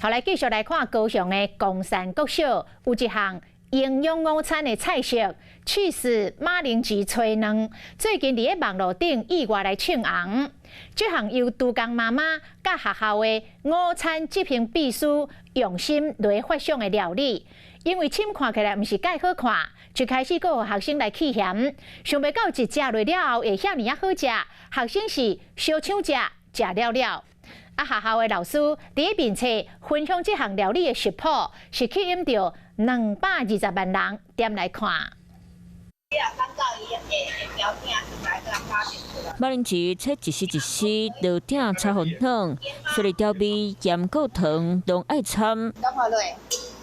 好，來繼續來看高雄的岡山國小有一項營養午餐的菜色，起司馬鈴薯炊卵，最近佇咧網路頂意外來衝紅。這項由督工媽媽佮學校的午餐執行秘書用心來發想的料理，因為凊看起來毋是蓋好看，一開始閣予學生來棄嫌，想袂到一食落了後會遐爾仔好食，學生是相搶食，食了了。啊，學校的老師佇咧面冊分享這項料理的食譜，是吸引著220萬人點來看。馬鈴薯切一絲一絲，落鼎炒予軟，雪梨調味，鹽佮糖攏愛摻。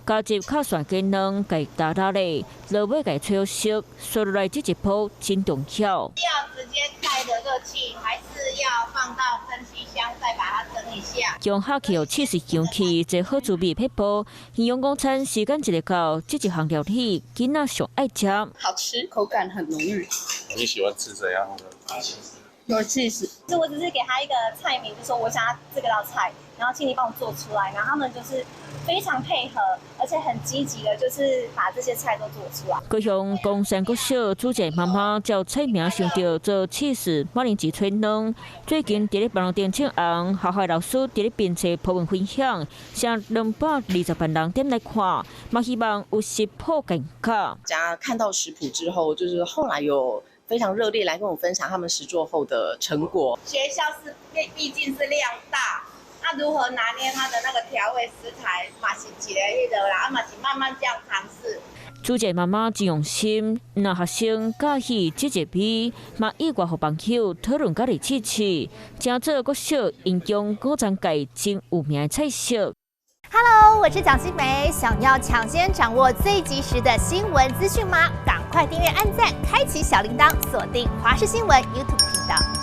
加入敲散雞卵，共打打咧，落尾共炊熟，雪落來這一步真重要。要直接蓋著熱氣，還是要放到蒸汽箱再把它蒸一下？將下去起司香氣，這好滋味撇步。營養午餐時間一個到，這一項料理囡仔上愛食。好吃，口感很濃郁。你喜歡吃怎樣的？有起司。就我只是給他一個菜名，就說我想要這個道菜，然後請你幫我做出來，然後他們就是非常配合，而且很積極的，就是把這些菜都做出來。高雄岡山國小主持媽媽照菜名想著做起司馬鈴薯炊卵，最近佇咧網路頂衝紅，學校老師佇咧面冊 po 文分享，啥220萬人點來看，嘛希望有食譜更加。家看到食譜之後，就是後來有非常熱烈來跟我分享他們實作後的成果。學校是畢竟是量大，那如何拿捏它的那個調味食材，嘛是一個彼個啦，啊嘛是慢慢這樣嘗試。主持媽媽真用心，若學生佮意這一味，嘛意外予網友討論佮來支持，成做國小營養午餐界真有名的菜色。 Hello，我是蔣新梅，想要搶先掌握最及時的新聞資訊嗎？趕快訂閱、按讚、開啟小鈴鐺，鎖定華視新聞 YouTube 頻道。